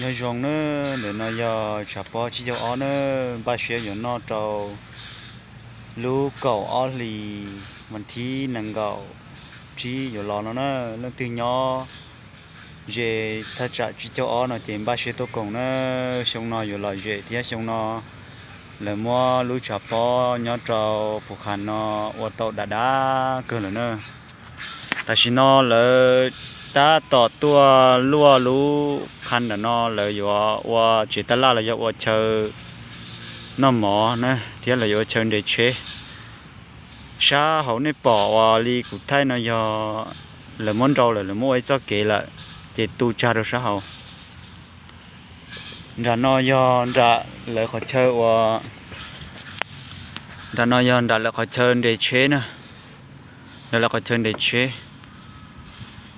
Nyob zoo na, ntawm no yog tshav pob tsib caug ob na, npaj siab yuav noj rau lub kaum ob hlis vas thib nees nkaum tsib yuav los no na. Leej twg nyob ze thaj tsam tsib caug ob no ces npaj siab tuaj koom na, xyoo no yuav lom zem thiab xyoo no lawv muab lub tshav pob nyob rau Phuv Qha no ua tau dav dav kawg lawm na. Tam sim no lawv tab tom tuaj luaj lub qha ntawm no, lawv yuav ua tsev tab laj los yog ua chaw noj mov na, thiab lawv yuav ua chaw nres tsheb. Sab hauv nej pom uas li kuv thaij no yog lawv muab nrau lawm, lawv muab ua ib txoj kev lawm, ces tu tsag rau sab hauv. Nram no yog nram lawv qhov chaw ua, nram no yog nram lawv qhov chaw nres tsheb na, nram lawv qhov chaw nres tsheb.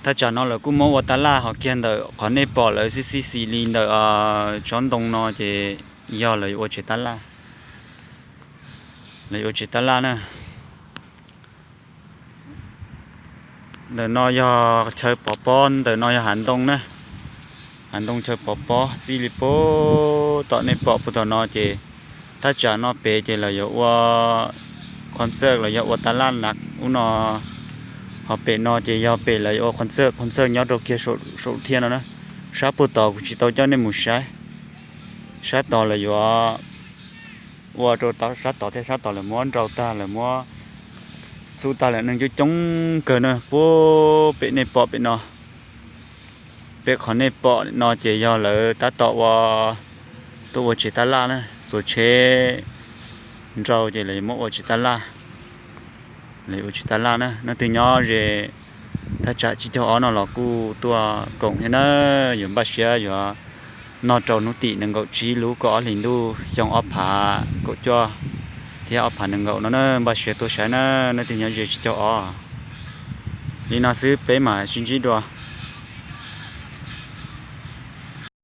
Thaj tsam no lawv kuj muab ua tab laj, ho kiag ntawm qhov nej pom lawv xib xib xis li ntawm tsob ntoo no ces yog lawv yuav ua tsev tab laj, lawv yuav ua tsev tab laj na. Ntawm no yog chaw pov pob, ntawm no yog hav ntoo na, hav ntoo chaw pov pob txij li puag tom nej pom puag tom no ces thaj tsam no pem ces lawv yuav ua concert los yog ua tab laj na ub no, ho pem no ces yog pem lawv yuav ua concert, concert nyob rau kiag saum thiaj no na. Sab puag tod kuv tsis tau coj nej mus saib, sab tod lawv yuav ua rau sab tod thiab, sab tod lawv muab nrau tag, lawv muab txhub tag lawm, neeg coob coob kawg na, puag pem nej pom pem no. Pem qhov nej pom no ces yog lawv tab tom ua, tuaj ua tsev tab laj na, xuas tsheb nrau ces lawv yuav muab ua tsev tab laj, lawv yuav ua tsev tab laj na. Leej twg nyob ze thaj tsam tsib caug ob no los kuj tuaj koom thiab na, yuav npaj siab yuav noj rau hnub tim nees nkaum tsib lub kaum ob hlis ntuj xyoo ob phav kaum cuaj thiab ob phav nees nkaum no na, npaj siab tuaj saib na, leej twg nyob ze tsib caug ob. Li no xwb peb mam sib ntsib dua.